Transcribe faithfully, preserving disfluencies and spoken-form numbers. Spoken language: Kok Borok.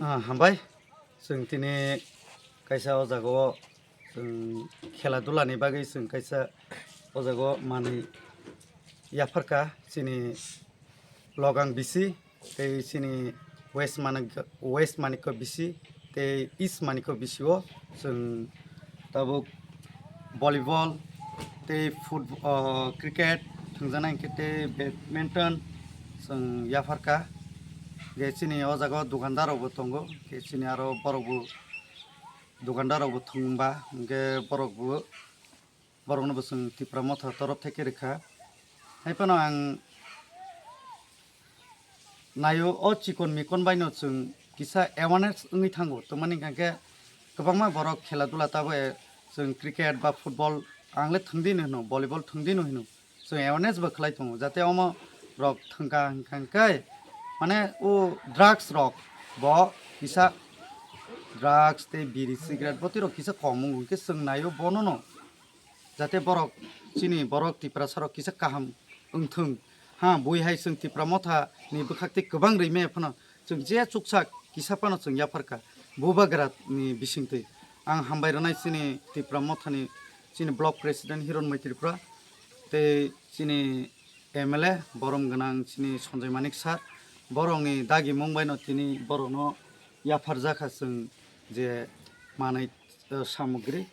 Ah, hambai. Chwng tini kaisa o jaga o chwng khela dula ni bagwi chwng kaisa o jaga o manwi yapharkha chini Logang bisi tei chini West Manik, West Manikko bisi tei East Manikko bisi o chwng tabuk volleyball tei football, cricket thwngjaknai hwnkhe tei badminton chwng yapharkha. Je chini o jaga o dukandar rokbo tongo, je chini aro borokbo dukandar rokbo thwngba hwnkhe borokbo, borokno bo chwng Tipra Motha torof theke rwkha. Hai phano ang naio o chikon mikon baino chwng kisa awareness wngwi thango, tongmani hwnkhe kwbangma borok khela dula tabo e chwng cricket ba football ang le thwngdino hino, volleyball thwngdino hino, chwng awareness bo khlai tongo, jate omo rok thwngkha hwnkha hwnkhe mane o drugs rok bo kisa drugs tei biri cigarette botwi rok kisa kom wng hwnkhe chwng naio bonono. Jate borok chini borok Tiprasa rok kisa kaham wngthung. Ha, bui hai chwng Tipra Motha ni bwkhak tei kwbang rwi maya phano chwng je chuksa kisa phano chwng yapharkha bubagra ni bisingtwi. Ang hambai rwnai chini Tipra Motha ni chini block president Hiron Mai Tripura tei chini M L A borom gwnang chini Sanjay Manik sir, borokni dagimung baino tini borokno yapharjakha chwng je manwi, eh, samogri.